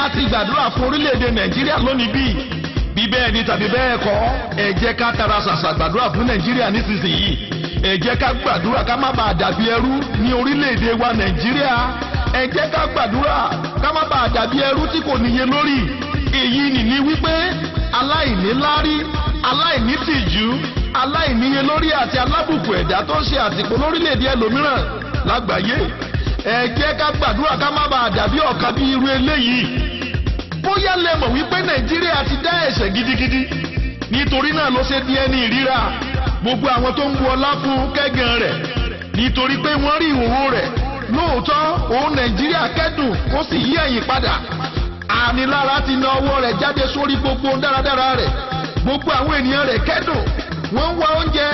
a ti gbàdúrà fún orílẹ̀-èdè Nàìjíríà lónìí bí? Bí bẹ́ẹ̀ ni tàbí bẹ́ẹ̀ kọ́, ẹ jẹ́ ká tara ṣàṣà gbàdúrà fún Nàìjíríà nísinsìnyí. Ẹ jẹ́ ká gbàdúrà ká má bàa dàbí ẹrú ní orílẹ̀-èdè wa Nàìjíríà. Ẹ jẹ́ ká gbàdúrà ká má bàa dàbí ẹrú tí kò níye lórí. Èyí nìní wípé aláìníláárí, aláìnítìjú, aláìníye lórí àti alábùkù ẹ̀dá tó ń ṣe àtìpó lórílẹ̀-èdè ẹlòmíràn lágbàáyé. Ẹ jẹ́ ká gbàdúrà ká má bàa dàbí ọ̀kan bí irú eléyìí. Bóyá lẹ mọ̀ wípé Nàìjíríà ti dá ẹ̀ṣẹ̀ gidigidi, nítorí náà ló ṣe di ẹni ìríra. Gbogbo àwọn tó ń bu ọlá fún kẹ́gàn rẹ̀ nítorí pé wọ́n rí ìhòòhò rẹ̀. Lóòótọ́ òun Nàìjíríà kẹ́dùn ó sì yí ẹ̀yìn padà. Ànilára ti na ọwọ́ rẹ̀ jáde sórí gbogbo dáradára rẹ̀. Gbogbo àwọn ènìyàn rẹ̀ kẹ́dùn, wọ́n ń wá oúnjẹ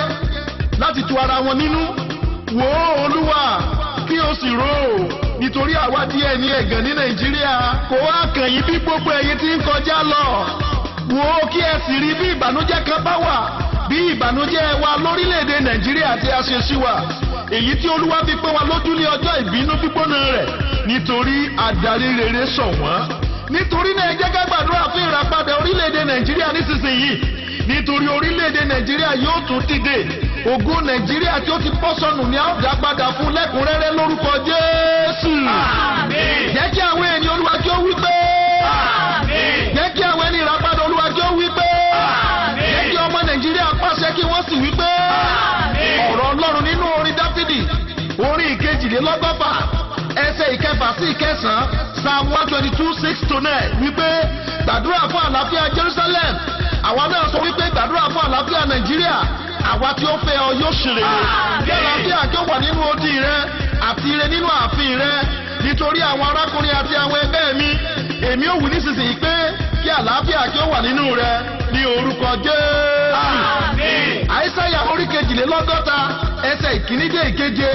láti tu ara wọn nínú. Wò ó Olúwa, kí o sì rò ó, nítorí àwa díẹ̀ ní ẹ̀gàn ní Nàìjíríà. Kò wá kàn yín bí gbogbo ẹ̀yin tí ń kọjá lọ. Wò ó kí ẹ sì rí bí ìbànújẹ́ kan bá wà, bí ìbànújẹ́ wa lórílẹ̀‐èdè Nàìjíríà tí a ṣe sí wa, èyí tí Olúwa fi pé wa lójú ní ọjọ́ ìbínú gbígbóná rẹ̀, nítorí adarí rere ṣọ̀wọ́n. Nítorí náà ẹ jẹ́ ká gbàdúrà fún ìràpadà orílẹ̀-èdè Nàìjíríà nísinsìnyí, nítorí orílẹ̀-èdè Nàìjíríà yóò tún dìde. Ògo Nàìjíríà tí ó ti bọ́ sọnù ni a ó dá padà fún lẹ́kùnrẹ́rẹ́ lórúkọ Jésù. Jẹ́ kí àwọn ènìyàn Olúwa kí ó wí pé. Jẹ́ kí àwọn ẹni ìràpadà Olúwa kí ó wí pé. Jẹ́ kí ọmọ Nàìjíríà pàṣẹ kí wọ́n sì wí pé. Ọ̀rọ̀ Ọlọ́run nínú orin Dáfídì, orin ìkejìlélọ́gọ́fà, ẹsẹ̀ ìkẹfà sí ìkẹsàn-án, Psalm 122:6-9 wípé gbàdúrà fún àlàáfíà Jerusalem. Àwa náà sọ wípé gbàdúrà fún àlàáfíà Nàìjíríà. Àwa tí ó fẹ́ ọ yóò ṣe rere. Kí àlàáfíà kí ó wà nínú odi rẹ àti ire nínú ààfin rẹ. Nítorí àwọn arákùnrin àti àwọn ẹgbẹ́ mi, èmi ò wí nísinsìnyí pé kí àlàáfíà kí ó wà nínú rẹ ní orúkọ Jésù. Àìsáyà orí 62 ẹsẹ̀ ìkíní dé ìkeje,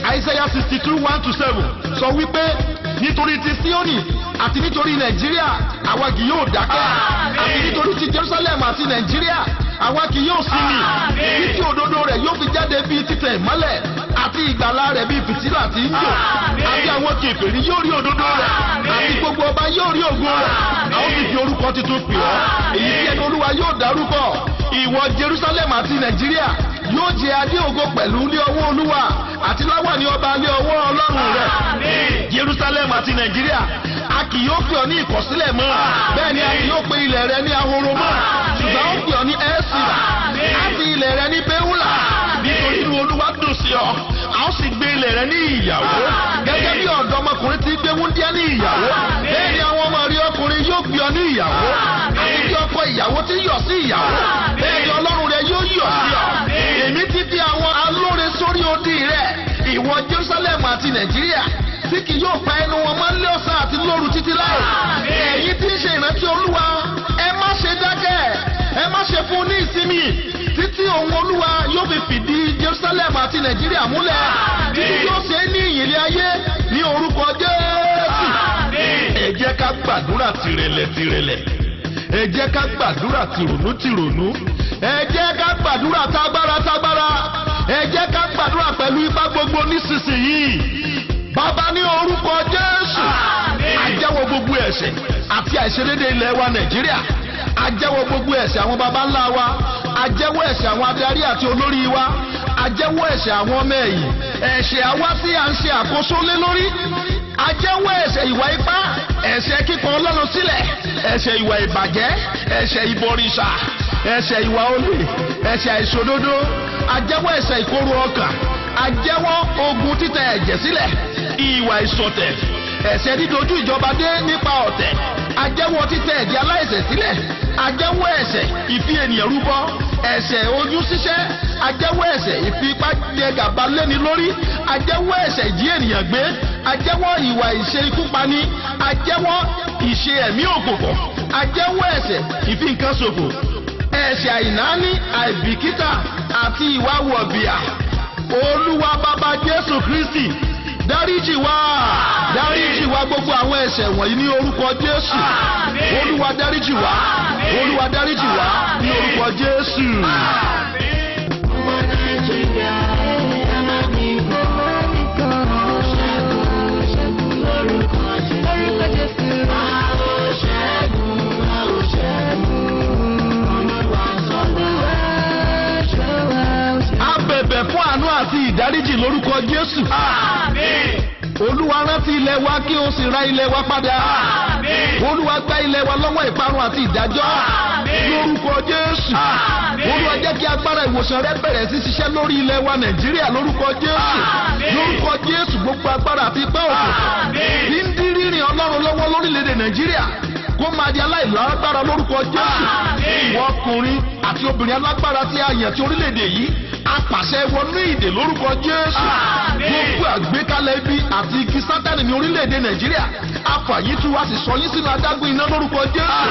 Àìsáyà 62:1-7 sọ wípé nítorí ti Síónì àti nítorí Nàìjíríà àwa kì yóò dákẹ́, àti nítorí ti Jerusalem àti Nàìjíríà àwa kì yóò sinmi, títí òdodo rẹ̀ yóò fi jáde bíi títẹ̀ ìmọ́lẹ̀ àti ìgbàlà rẹ̀ bíi fìtílà tí ń jò, àti àwọn kèfèrí yóò rí òdodo rẹ̀, àti gbogbo ọba yóò rí ògo rẹ̀. A ó sì fi orúkọ tuntun pè ọ́, èyí tí ẹnu Olúwa yóò dárúkọ. Ìwọ Jerusalem àti Nàìjíríà yóò jẹ adé ògo pẹ̀lú lé ọwọ́ Olúwa àti láwàní ọba lé ọwọ́ Ọlọ́run rẹ̀. Jerusalem àti Nàìjíríà, a kì yóò pè ọ́ ní ìkọ̀sílẹ̀ mọ́, bẹ́ẹ̀ ni a kì yóò pe ilẹ̀ rẹ ní ahoro mọ́, ṣùgbọ́n ó pè ọ́ ní Ẹ́sìrà àti ilẹ̀ rẹ ní Bẹ́úlà, nítorí inú Olúwa dùn sí ọ. A ó sì gbé ilẹ̀ rẹ ní ìyàwó gẹ́gẹ́ bí ọ̀dọ́mọkùnrin ti gbé wúndíá ní ìyàwó, bẹ́ẹ̀ ni àwọn ọmọ rí ọkùnrin yóò gbé ọ ní ìyàwó, àti bí ọkọ ìyàwó ti yọ̀ sí ìyàwó, bẹ́ẹ̀ ni Ọlọ́run rẹ yóò yọ̀ sí ọ. Èmi ti fi àwọn alóore sórí odi rẹ, ìwọ Jerusalem àti Nàìjíríà, tí kì yóò pa ẹnu wọn mọ́ lé ọ̀sán àti lóru títí láì. Ẹ̀yin tí ń ṣe ìrántí Olúwa, ẹ má ṣe dákẹ́, ẹ má ṣe fún ní ìsinmi, títí òun Olúwa yóò fi fìdí Jerusalem àti Nàìjíríà múlẹ̀, títí yóò ṣe ní ìyìnlẹ̀ ayé ní orúkọ Jésù. Ẹ jẹ́ ká gbàdúrà tìrẹ̀lẹ̀ tìrẹ̀lẹ̀, ẹ jẹ́ ká gbàdúrà tìrònú tìrònú, ẹ jẹ́ ká gbàdúrà tágbára tágbára, ẹ jẹ́ ká gbàdúrà pẹ̀lú ipá gbogbo nísinsìnyí. Bàbá ní orúkọ Jésù, a jẹ́wọ́ gbogbo ẹ̀ṣẹ̀ àti àìṣedéédé ilẹ̀ wa Nàìjíríà, a jẹ́wọ́ gbogbo ẹ̀ṣẹ̀ àwọn baba ńlá wa, a jẹ́wọ́ ẹ̀ṣẹ̀ àwọn adarí àti olórí wa, a jẹ́wọ́ ẹ̀ṣẹ̀ àwọn ọmọ ẹ̀yìn, ẹ̀ṣẹ̀ àwa tí à ń ṣe àkóso lé lórí, a jẹ́wọ́ ẹ̀ṣẹ̀ ìwà ipá, ẹ̀ṣẹ̀ kíkọ̀ Ọlọ́run sílẹ̀, ẹ̀ṣẹ̀ ìwà ìbàjẹ́, ẹ̀ṣẹ̀ ìbọ̀rìṣà, ẹ̀ṣẹ̀ ìwà olè, ẹ̀ṣẹ̀ àìṣòdodo, a jẹ́wọ́ ẹ̀ṣẹ̀ ìkorò ọkàn, a jẹ́wọ́ ogun títẹ̀ ẹ̀jẹ̀ sílẹ̀, ìwà ìṣọ̀tẹ̀, ẹ̀ṣẹ̀ dídojú ìjọba dé nípa ọ̀tẹ̀, a jẹ́wọ́ títẹ̀ ẹ̀jẹ̀ aláìṣẹ̀ sílẹ̀, a jẹ́wọ́ ẹ̀ṣẹ̀ ìfi ènìyàn rúbọ, ẹ̀ṣẹ̀ oyún ṣíṣẹ́, a jẹ́wọ́ ẹ̀ṣẹ̀ ìfipá jẹ gàba léni lórí, a jẹ́wọ́ ẹ̀ṣẹ̀ ìjí ènìyàn gbé, a jẹ́wọ́ ìwà ìṣe ikúpani, a jẹ́wọ́ ìṣe ẹ̀mí òkùnkùn, a jẹ́wọ́ ẹ̀ṣẹ̀ ìfi nǹkan ṣòfò, ẹ̀ṣẹ̀ àìnáání, àìbìkítà àti ìwà wọ̀bìà. Olúwa bàbá Jésù Kristi, dáríjì wá, dáríjì wá gbogbo àwọn ẹ̀ṣẹ̀ wọ̀nyí ní orúkọ Jésù. Olúwa dáríjì wá, Olúwa dáríjì wá ní orúkọ Jésù. Ọmọ Nàìjíríà, ẹ má mi kọ́. Ṣẹ́gun, ṣẹ́gun lórúkọ Jésù. A ó ìdáríjì lórúkọ Jésù. Olúwa rántí ilẹ̀ wa kí o sì ra ilẹ̀ wa padà. Olúwa gba ilẹ̀ wa lọ́wọ́ ìparun àti ìdájọ́ lórúkọ Jésù. Olúwa jẹ́ kí agbára ìwòsàn rẹ bẹ̀rẹ̀ sí ṣiṣẹ́ lórí ilẹ̀ wa Nàìjíríà lórúkọ Jésù. Lórúkọ Jésù gbogbo agbára àti ipá òkùnkùn tí ń dín rírìn Ọlọ́run lọ́wọ́ lórílẹ̀‐èdè Nàìjíríà kó máa di aláìlágbára lórúkọ Jésù. Ìwọ ọkùnrin àti obìnrin alágbára tí a yàn ti orílẹ̀-èdè yìí, apàṣẹ wọnú ìdè lórúkọ Jésù. Gbogbo àgbékalẹ̀ ibi àti igi Sátánì ní orílẹ̀-èdè Nàìjíríà, afàyítú wa sì sọ yín sínú adágún iná lórúkọ Jésù.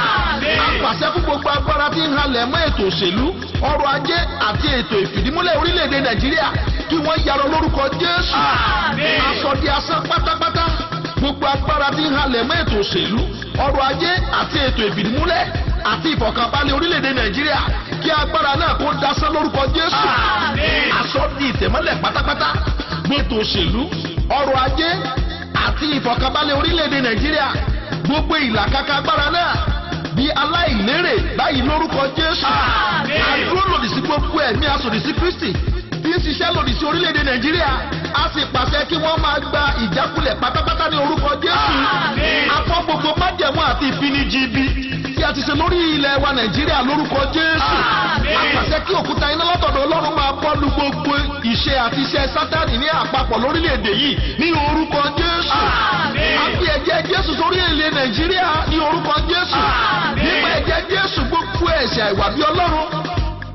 Apàṣẹ fún gbogbo agbára tí ń halẹ̀ mọ́ ètò òṣèlú, ọrọ̀ ajé àti ètò ìfìdímúlẹ̀ orílẹ̀-èdè Nàìjíríà kí wọ́n yarọ lórúkọ Jésù. Aṣọ di asán pátápátá. Gbogbo agbára tí ń halẹ̀ mọ́ ètò òṣèlú, ọrọ̀ ajé àti ètò ìfìdímúlẹ̀ àti ìfọ̀kànbalẹ̀ orílẹ̀-èdè Nàìjíríà kí agbára náà kó dasán lórúkọ Jésù. Aṣọ di ìtẹ̀mọ́lẹ̀ pátápátá. Gbogbo òṣèlú, ọrọ̀ ajé àti ìfọ̀kànbalẹ̀ orílẹ̀-èdè Nàìjíríà, gbogbo ìlàkàkà agbára náà di aláìlérè báyìí lórúkọ Jésù. Àdúró lòdì sí gbogbo ẹ̀mí asòdì sí Kristi tí ń ṣiṣẹ́ lòdì sí orílẹ̀-èdè Nàìjíríà, a sì pàṣẹ kí wọ́n máa gba ìjákulẹ̀ pátápátá ní orúkọ Jésù. Afọ́ gbogbo májẹ̀mú àti ìfinijibi tí a ti ṣe lórí ilẹ̀ wa Nàìjíríà lórúkọ Jésù. A pàṣẹ kí òkúta iná látọ̀dọ̀ Ọlọ́run máa bọ́lu gbogbo ìṣe àti iṣẹ́ Sátánì ní àpapọ̀ lórílẹ̀-èdè yìí ní orúkọ Jésù. A fi ẹ̀jẹ̀ Jésù sórí ilẹ̀ Nàìjíríà ní orúkọ Jésù. Nípa ẹ̀jẹ̀ Jésù gbogbo ẹ̀ṣẹ̀ àìwà bí Ọlọ́run,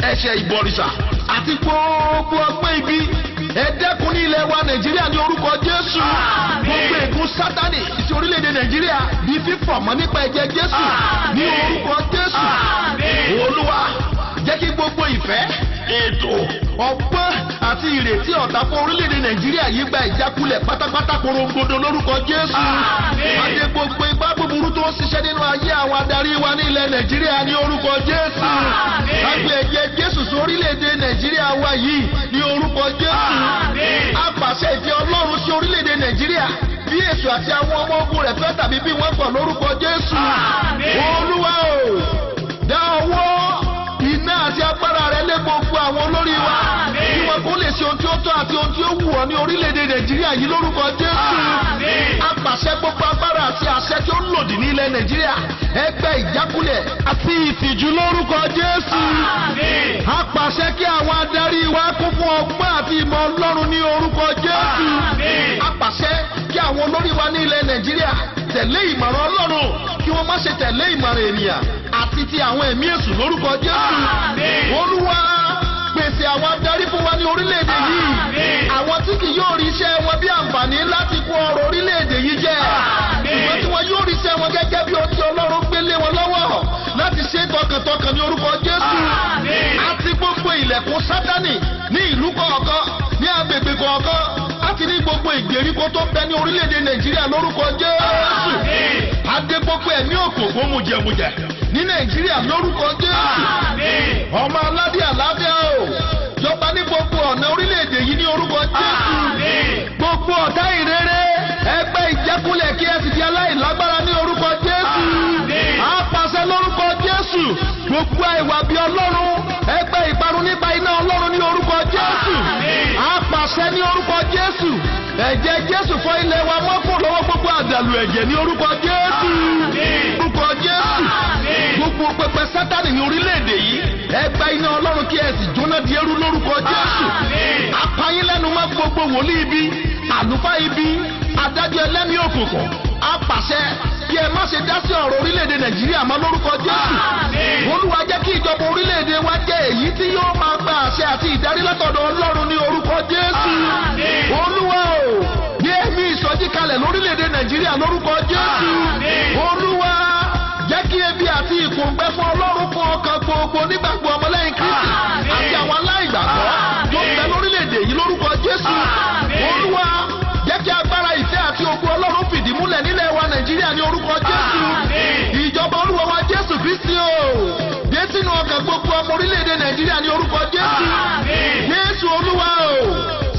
ẹ̀ṣẹ̀ ìbọ̀rìṣà àti gbogbo ọgbọ́n ibi ẹ dẹ́kun ní ilẹ̀ wa Nàìjíríà ní orúkọ Jésù. Gbogbo ègún Sátánì ti orílẹ̀-èdè Nàìjíríà di fífọ̀ mọ́ nípa ẹ̀jẹ̀ Jésù ní orúkọ Jésù. Olúwa jẹ́ kí gbogbo ìfẹ́, ètò, ọgbọ́n àti ìrètí ọ̀tá fún orílẹ̀-èdè Nàìjíríà yìí gba ìjákulẹ̀ pátápátá korongodo lórúkọ Jésù. Àti gbogbo ipá búburú tó ń ṣiṣẹ́ nínú ayé àwọn adarí wa ní ilẹ̀ Nàìjíríà ní orúkọ Jésù. Àti ẹ̀jẹ̀ Jésù sí orílẹ̀-èdè Nàìjíríà wa yìí ní orúkọ Jésù. A pàṣẹ ìfẹ́ Ọlọ́run sí orílẹ̀-èdè Nàìjíríà bí èṣù àti àwọn ọmọ ogun rẹ̀ fẹ́ tàbí bí wọ́n kọ̀ lórúkọ Jésù. Olúwa o, dá ọwọ́ iná àti agbára rẹ lé gbogbo àwọn olórí wa kí wọn kó lè ṣe ohun tí ó tọ́ àti ohun tí ó wù ọ́ ní orílẹ̀-èdè Nàìjíríà yìí lórúkọ Jésù. A pàṣẹ gbogbo agbára àti àṣẹ tí ó lòdì ní ilẹ̀ Nàìjíríà, ẹgbẹ́ ìjákulẹ̀ àti ìtìjú lórúkọ Jésù. A pàṣẹ kí àwọn adarí wa kún fún ọgbọ́n àti ìmọ̀ Ọlọ́run ní orúkọ Jésù. A pàṣẹ kí àwọn olórí wa ní ilẹ̀ Nàìjíríà tẹ̀lé ìmọ̀ràn Ọlọ́run kí wọ́n má ṣe tẹ̀lé ìmọ̀ràn ènìyàn àti ti àwọn ẹ̀mí èṣù lórúkọ Jésù. Olúwa pèsè àwọn adarí fún wa ní orílẹ̀-èdè yìí, àwọn tí kì yóò rí iṣẹ́ wọn bí àǹfààní láti kó ọrọ̀ orílẹ̀-èdè yìí jẹ, ṣùgbọ́n tí wọ́n yóò rí iṣẹ́ wọn gẹ́gẹ́ bí ohun tí Ọlọ́run gbé lé wọn lọ́wọ́ láti ṣe tọkàntọkàn ní orúkọ Jésù. Àti gbogbo ilẹ̀kùn Sátánì ní ìlú kọ̀ọ̀kan, ní agbègbè kọ̀ọ̀kan, àti ní gbogbo ìgbèríko tó bẹ ní orílẹ̀-èdè Nàìjíríà lórúkọ Jésù. Adé gbogbo ẹ̀mí òkùnkùn mùjẹ̀mùjẹ̀ ní Nàìjíríà lórúkọ Jésù. Ọmọ aládé àlàáfíà o, jọba ní gbogbo ọ̀nà orílẹ̀-èdè yìí ní orúkọ Jésù. Gbogbo ọ̀tá ìrere ẹgbẹ́ ìjákulẹ̀ kí ẹ sì di aláìlágbára ní orúkọ Jésù. A pàṣẹ lórúkọ Jésù gbogbo ìwà bí Ọlọ́run ẹgbẹ́ ìparun nípa iná Ọlọ́run ní orúkọ Jésù. A pàṣẹ ní orúkọ Jésù ẹ̀jẹ̀ Jésù fọ ilẹ̀ wa mọ́ kúrò lọ́wọ́ gbogbo àdàlù ẹ̀jẹ̀ ní orúkọ Jésù. Orúkọ Jésù gbogbo pẹpẹ Sátánì ní orílẹ̀-èdè yìí ẹ gba iná Ọlọ́run kí ẹ sì jóná di eérú lórúkọ Jésù. Apayín lẹ́nu mọ́ gbogbo wòlíì ibi, àlùfáà ibi, adájọ́ ẹlẹ́mìí òkùnkùn. A pàṣẹ kí ẹ má ṣe dá sí ọ̀rọ̀ orílẹ̀-èdè Nàìjíríà mọ́ lórúkọ Jésù. Olúwa jẹ́ kí ìjọba orílẹ̀-èdè wa jẹ́ èyí tí yóò máa gba àṣẹ àti ìdarí látọ̀dọ̀ Ọlọ́run ní orúkọ Jésù. Olúwa o, gbé ẹ̀mí ìsọjí kalẹ̀ lórílẹ̀-èdè Nàìjíríà lórúkọ Jésù. Olúwa jẹ́ kí ebi àti ìkùngbẹ́ fún Ọlọ́run fún ọkàn gbogbo nígbàgbọ́ ọmọlẹ́yìn Kristi àti àwọn aláìgbàgbọ́ tó ń bẹ lórílẹ̀-èdè yìí lórúkọ Jésù. Olúwa jẹ́ kí agbára ìfẹ́ àti ògo Ọlọ́run fìdí múlẹ̀ nílẹ̀ wa Nàìjíríà ní orúkọ Jésù. Ìjọba Olúwa wa Jésù Kristi o, dé sínú ọkàn gbogbo ọmọ orílẹ̀-èdè Nàìjíríà ní orúkọ Jésù. Jésù Olúwa o,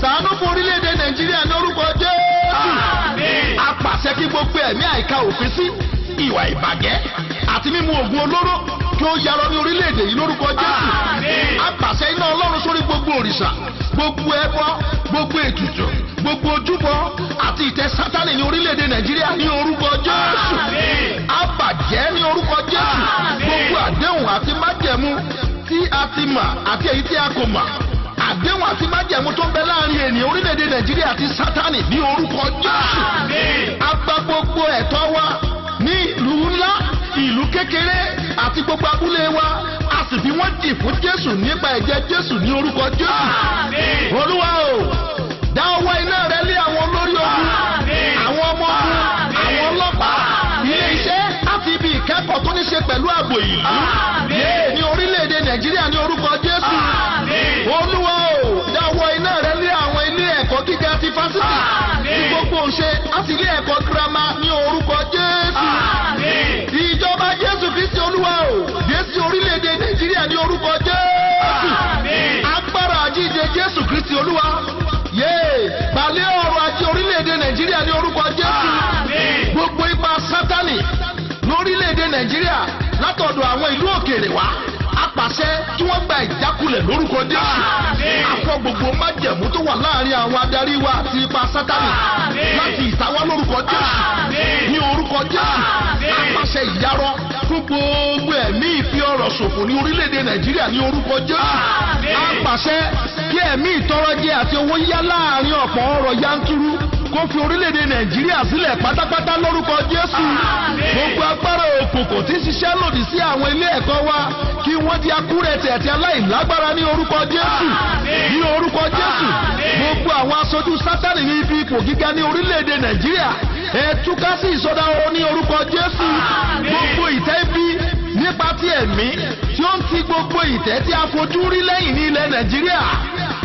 ṣàánú fún orílẹ̀-èdè Nàìjíríà ní orúkọ Jésù. A pàṣẹ kí gbogbo ẹ̀mí àìka òfin sí ìwà ìbàjẹ́ àti mímu ògùn olóró kí kí ó yarọ ní orílẹ̀-èdè yìí lórúkọ Jésù. A pàṣẹ iná Ọlọ́run sórí gbogbo òrìṣà, gbogbo ẹbọ, gbogbo ètùtù, gbogbo ojúbọ àti ìtẹ́ Sátánì ní orílẹ̀-èdè Nàìjíríà ní orúkọ Jésù. A bàjẹ́ ní orúkọ Jésù. Gbogbo àdéhùn àti májẹ̀mú tí a ti mọ̀ àti èyí tí a kò mọ̀, àdéhùn àti májẹ̀mú tó ń bẹ láàrin ènìyàn orílẹ̀-èdè Nàìjíríà àti Sátánì ní orúkọ Jésù. A gba gbogbo ẹ̀tọ́ wa ní ìlú ńlá, ìlú kékeré àti gbogbo abúlé wa, a sì fi wọ́n jì fún Jésù nípa ẹ̀jẹ̀ Jésù ní orúkọ Jésù. Olúwa o, dá ọwọ́ iná rẹ lé àwọn olórí ogun, àwọn ọmọ ogun, àwọn ọlọ́pàá, ilé iṣẹ́ àti ibi ìkẹ́kọ̀ọ́ tó ní ṣe pẹ̀lú ààbò ìlú ní orílẹ̀-èdè Nàìjíríà ní orúkọ Jésù. Olúwa o, dá ọwọ́ iná rẹ lé àwọn ilé ẹ̀kọ́ gíga ti fásitì, tí gbogbo ṣe àti ilé ẹ̀kọ́ girama ní orúkọ Jésù. Ìjọba Jésù Kristi Olúwa o, dé sí orílẹ̀-èdè Nàìjíríà ní orúkọ Jésù. Agbára àjíǹde Jésù Kristi Olúwa, yéè balẹ̀ ọrọ̀ ajé orílẹ̀-èdè Nàìjíríà ní orúkọ Jésù. Gbogbo ipa Sátánì lórílẹ̀-èdè Nàìjíríà látọ̀dọ̀ àwọn ìlú òkèèrè wá, a pàṣẹ kí wọ́n gba ìjákulẹ̀ lórúkọ Jésù. A fọ́ gbogbo májẹ̀mú tó wà láàrin àwọn adarí wa àti ipa Sátánì láti ìtawá lórúkọ Jésù. Ní orúkọ Jésù, a pàṣẹ ìyarọ fún gbogbo ẹ̀mí ìfi ọrọ̀ ṣòfò ní orílẹ̀-èdè Nàìjíríà ní orúkọ Jésù. A pàṣẹ kí ẹ̀mí ìtọrọjẹ àti owó yá láàrin ọ̀pọ̀ ọrọ̀ yanturu kó fi orílẹ̀-èdè Nàìjíríà sílẹ̀ pátápátá lórúkọ Jésù. Gbogbo agbára òkùnkùn tí ń ṣiṣẹ́ lòdì sí àwọn ilé ẹ̀kọ́ wa kí wọ́n di akúrẹ̀tẹ̀ àti aláìlágbára ní orúkọ Jésù. Ní orúkọ Jésù, gbogbo àwọn aṣojú Sátánì ní ibi ipò gíga ní orílẹ̀-èdè Nàìjíríà, ẹ túká sí ìsọdá oró ní orúkọ Jésù. Gbogbo ìtẹ́ ibi nípa ti ẹ̀mí tí ó ń ti gbogbo ìtẹ́ tí a fojú rí lẹ́yìn ní ilẹ̀ Nàìjíríà,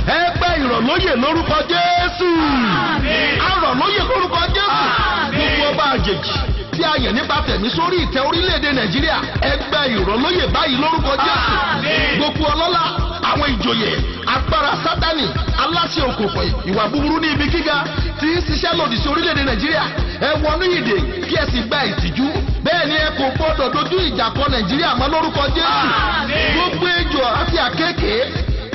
ẹ gbẹ́ ìrọ̀lóyè lórúkọ Jésù. Arọ̀lóyè lórúkọ Jésù. Gbogbo ọba àjèjì tí a yàn nípa tẹ̀mí sórí ìtẹ́ orílẹ̀-èdè Nàìjíríà, ẹ gbẹ́ ìrọ̀lóyè báyìí lórúkọ Jésù. Gbogbo ọlọ́lá, àwọn ìjòyè, agbára Sátánì, aláṣẹ òkùnkùn, ìwà búburú ní ibi gíga tí ń ṣiṣẹ́ lòdì sí orílẹ̀-èdè Nàìjíríà, ẹ wọnú ìdè kí ẹ sì gba ìtìjú. Bẹ́ẹ̀ ni ẹ kò gbọ́dọ̀ dojú ìjà kọ Nàìjíríà mọ́ lórúkọ Jésù. Gbogbo ejò àti àkékèé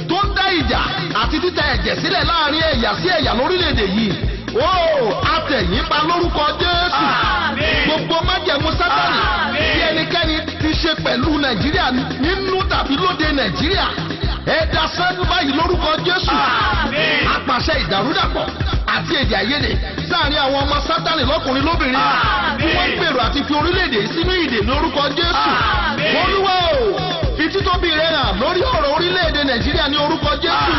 tó ń dá ìjà àti títa ẹ̀jẹ̀ sílẹ̀ láàrin ẹ̀yà sí ẹ̀yà lórílẹ̀-èdè yìí, ó àtẹ̀yìnpa lórúkọ Jésù. Gbogbo májẹ̀mú Sátánì tí ẹnikẹ́ni ti ṣe pẹ̀lú Nàìjíríà nínú tàbí lóde Nàìjíríà, ẹ dá sẹ́nu báyìí lórúkọ Jésù. Apàṣẹ ìdàrúdàpọ̀ àti èdè àìyedè sáàrin àwọn ọmọ Sátánì lọ́kùnrin lóbìnrin tí wọ́n ń gbèrò àti fi orílẹ̀-èdè sínú ìdè lórúkọ Jésù. Olúwa o, fi títóbi rẹ̀ hàn lórí ọ̀rọ̀ orílẹ̀-èdè Nàìjíríà ní orúkọ Jésù.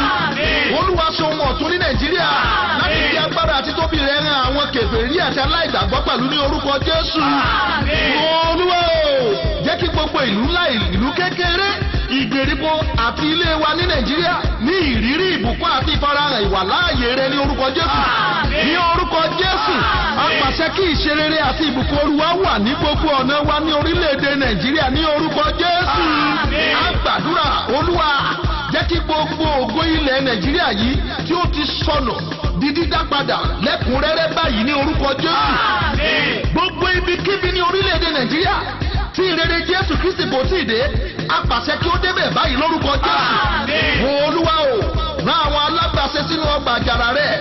Olúwa ṣe ohun ọ̀tun ní Nàìjíríà láti fi agbára àti tóbi rẹ̀ hàn àwọn kèfèrí àti aláìgbàgbọ́ pẹ̀lú ní orúkọ Jésù. Olúwa o, jẹ́ kí gbogbo ìlú ńlá, ìlú kékeré, ìgbèríko àti ilé wa ní Nàìjíríà ní ìrírí ìbùkún àti ìfarahàn ìwàláàyè rẹ ní orúkọ Jésù. Ní orúkọ Jésù, a pàṣẹ kí ìṣerere àti ìbùkún Olúwa wà ní gbogbo ọ̀nà wa ní orílẹ̀-èdè Nàìjíríà ní orúkọ Jésù. A gbàdúrà, Olúwa, jẹ́ kí gbogbo ògo ilẹ̀ Nàìjíríà yìí tí ó ti sọnù di dídá padà lẹ́kùnrẹ́rẹ́ báyìí ní orúkọ Jésù. Gbogbo ibikíbi ní orílẹ̀-èdè Nàìjíríà tí ìrere Jésù Kristi kò tí ì dé, a pàṣẹ kí ó débẹ̀ báyìí lórúkọ Jésù. Olúwa o, rán àwọn alágbàṣe sínú ọgbà àjàrà rẹ̀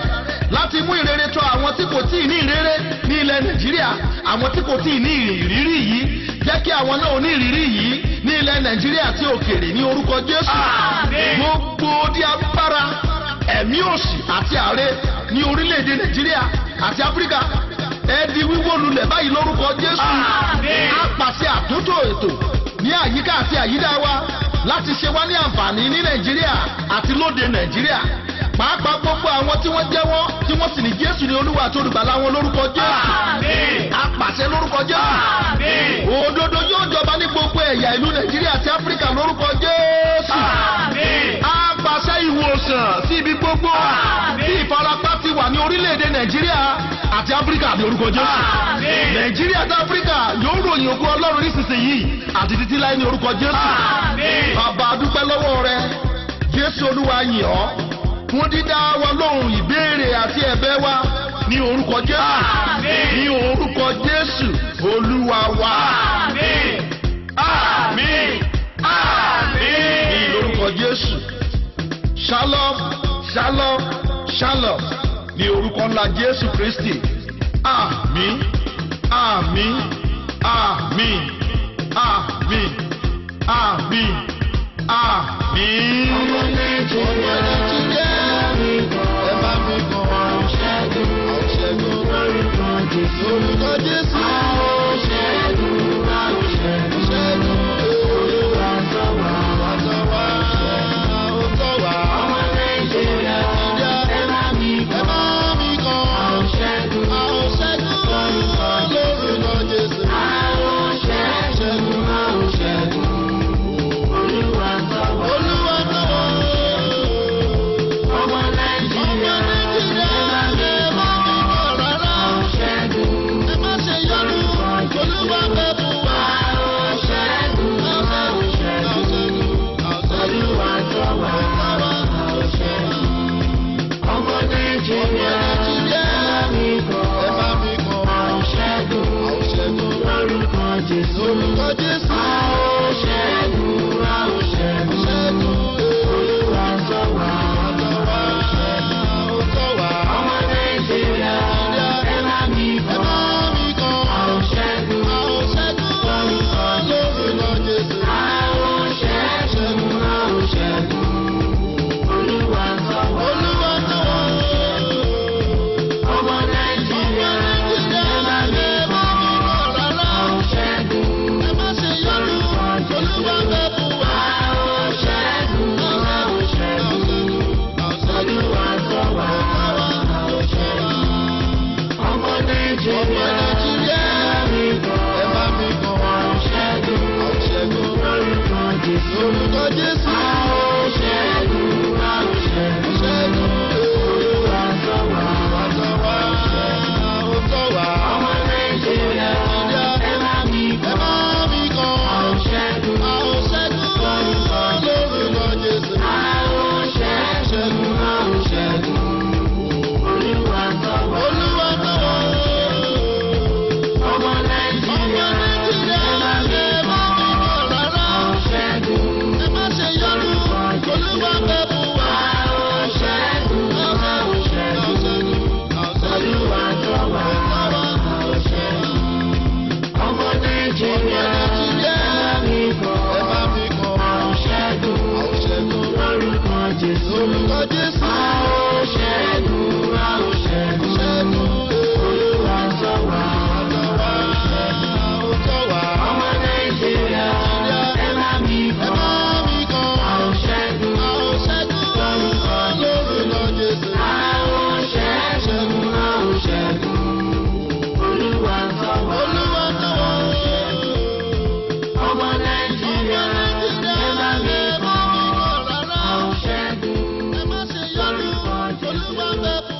láti mú ìrere tọ̀ àwọn tí kò tí ì ní ìrere ní ilẹ̀ Nàìjíríà, àwọn tí kò tí ì ní ìrírí yìí, jẹ́ kí àwọn náà ní ìrírí yìí ní ilẹ̀ Nàìjíríà àti òkèèrè ní orúkọ Jésù. Gbogbo di agbára ẹ̀mí òṣì àti àárẹ̀ ní orílẹ̀-èdè Nàìjíríà àti Áfíríkà, ẹ di wíwó lulẹ̀ báyìí lórúkọ Jésù. A pàṣẹ àtúntò ètò ní àyíká àti àyídá wa láti ṣe wá ní àǹfààní ní Nàìjíríà àti lóde Nàìjíríà, pàápàá gbogbo àwọn tí wọ́n jẹ́wọ́ tí wọ́n sì ní Jésù ní Olúwa àti olùgbàlà wọn lórúkọ Jésù. A pàṣẹ lórúkọ Jésù, òdodo yóò jọba ní gbogbo ẹ̀yà ìlú Nàìjíríà àti Áfíríkà lórúkọ Jésù. A pàṣẹ ìwòsàn sí ibi gbogbo tí ìfarapa ti wà ní orílẹ̀-èdè Nàìjíríà àti Áfíríkà ní orúkọ Jésù. Nàìjíríà àti Áfíríkà yóò ròyìn ògo Ọlọ́run nísinsìnyí àti títí láé ní orúkọ Jésù. Bàbá, dúpẹ́ lọ́wọ́ rẹ, Jésù Olúwa, yìn ọ́ fún dídá wa lóhùn ìbéèrè àti ẹ̀bẹ̀ wa ní orúkọ Jésù. Ní orúkọ Jésù Olúwa wa. Àmín. orúkọ Jésù. Shalom, shalom, shalom ní orúkọ ńlá Jésù Kristi. Àmín, àmín, àmín, àmín, àmín, àmín. Ọmọ Nàìjíríà, ẹ má mi kàn. A ó ṣẹ́gun lórúkọ Jésù. A ó ṣẹ́gun, a ó ṣẹ́gun. Olúwa ṣọ́ wa. Ọmọ Nàìjíríà, ẹ má mi kàn. A ó ṣẹ́gun lórúkọ Jésù. A ó ṣẹ́gun, a ó ṣẹ́gun. Olúwa ṣọ́ wa. Ọmọ Nàìjíríà, ẹ má mi kàn. A ó ṣẹ́gun lórúkọ Jésù. A ó ṣẹ́gun, a ó ṣẹ́gun. Olúwa ṣọ́ wa. A ó ṣẹ́gun. Ọmọ Nàìjíríà, ẹ má mi kàn. A ó ṣẹ́gun lórúkọ Jésù. A ó ṣẹ́gun, a ó ṣẹ́gun. Olúwa ṣọ́ wa. A ó ṣẹ́gun. Ọmọ Nàìjíríà, ẹ má mi kàn. A ó ṣẹ́gun lórúkọ Jésù. A ó ṣẹ́gun, a ó ṣẹ́gun. Olúwa ṣọ́ wa. A ó ṣẹ́gun. Ọmọ Nàìjíríà, ẹ má mi kàn. A ó ṣẹ́gun lórúkọ Jésù. A ó ṣẹ́gun, a ó ṣẹ́gun. Olúwa ṣọ́ wa. A ó ṣẹ́gun. Ọmọ Nàìjíríà, ẹ má mi kàn. A ó ṣẹ́gun lórúkọ Jésù. A ó ṣẹ́gun, a ó ṣẹ́gun. Olúwa ṣọ́ wa. A ó ṣẹ́gun. Ọmọ Nàìjíríà, ẹ má mi kàn. A ó ṣẹ́gun lórúkọ Jésù. A ó ṣẹ́gun, a ó ṣẹ́gun. Olúwa ṣọ́ wa. A ó ṣẹ́gun. Ọmọ Nàìjíríà, ẹ má mi kàn. A ó ṣẹ́gun lórúkọ Jésù. A ó ṣẹ́gun, a ó ṣẹ́gun. Olúwa ṣọ́ wa. A ó ṣẹ́gun. Ọmọ Nàìjíríà, ẹ má mi kàn. A ó ṣẹ́gun lórúkọ Jésù. A ó ṣẹ́gun, a ó ṣẹ́gun. Olúwa ṣọ́ wa. A ó ṣẹ́gun. Ọmọ Nàìjíríà, ẹ má mi kàn. A ó ṣẹ́gun lórúkọ Jésù. A ó ṣẹ́gun, a ó ṣẹ́gun. Olúwa ṣọ́ wa. A ó ṣẹ́gun. Ọmọ Nàìjíríà, ẹ má mi kàn. A ó ṣẹ́gun lórúkọ Jésù.